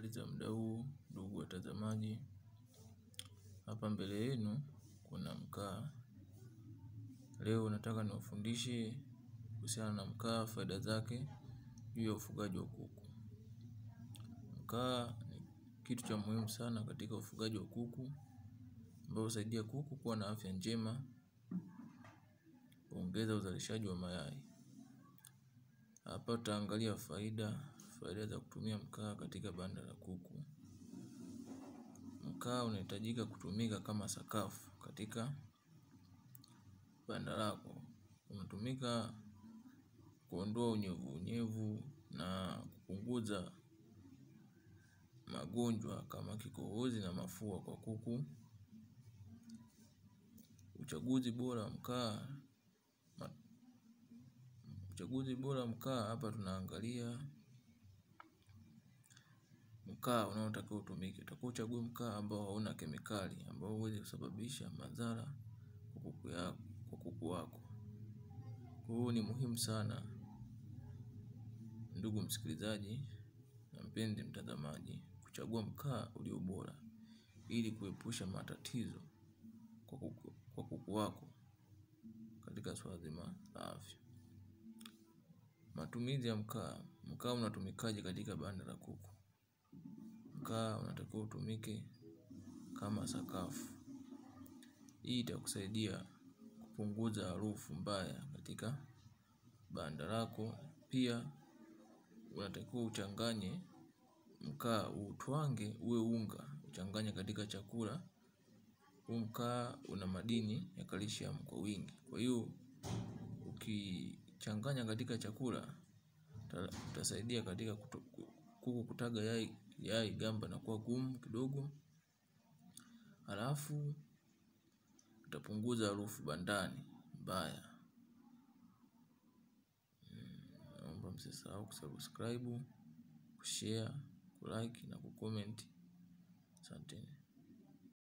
Habari za muda huu ndugu watazamaji. Hapa mbele yenu kuna mkaa. Leo nataka niwafundishe kuhusiana na mkaa, faida zake juu ya ufugaji wa kuku. Mkaa ni kitu cha muhimu sana katika ufugaji wa kuku, ambao husaidia kuku kuwa na afya njema, kuongeza uzalishaji wa mayai. Hapa tutaangalia faida za kutumia mkaa katika banda la kuku. Mkaa unahitajika kutumika kama sakafu katika banda lako. Unatumika kuondoa unyevu na kupunguza magonjwa kama kikohozi na mafua kwa kuku. Uchaguzi bora mkaa, hapa tunaangalia mkaa unaotakiwa utumike. Utakuwa uchague mkaa ambao hauna kemikali, ambao huwezi kusababisha madhara kwa kuku wako. Kwa hiyo ni muhimu sana ndugu msikilizaji na mpenzi mtazamaji kuchagua mkaa ulio bora ili kuepusha matatizo kwa kuku wako katika swala zima la afya. Matumizi ya mkaa. Mkaa unatumikaje katika banda la kuku? Mkaa unatakiwa utumike kama sakafu. Hii itakusaidia kupunguza harufu mbaya katika banda lako. Pia unatakiwa uchanganye mkaa, utwange uwe unga, uchanganye katika chakula. Huu mkaa una madini ya kalsiamu kwa wingi. Kwa hiyo ukichanganya katika chakula utasaidia katika kuku kutaga yai gamba na kuwa gumu kidogo. Halafu utapunguza harufu bandani mbaya. Naomba msisahau kusubscribe, kushare, kulike na kucomment. Asanteni.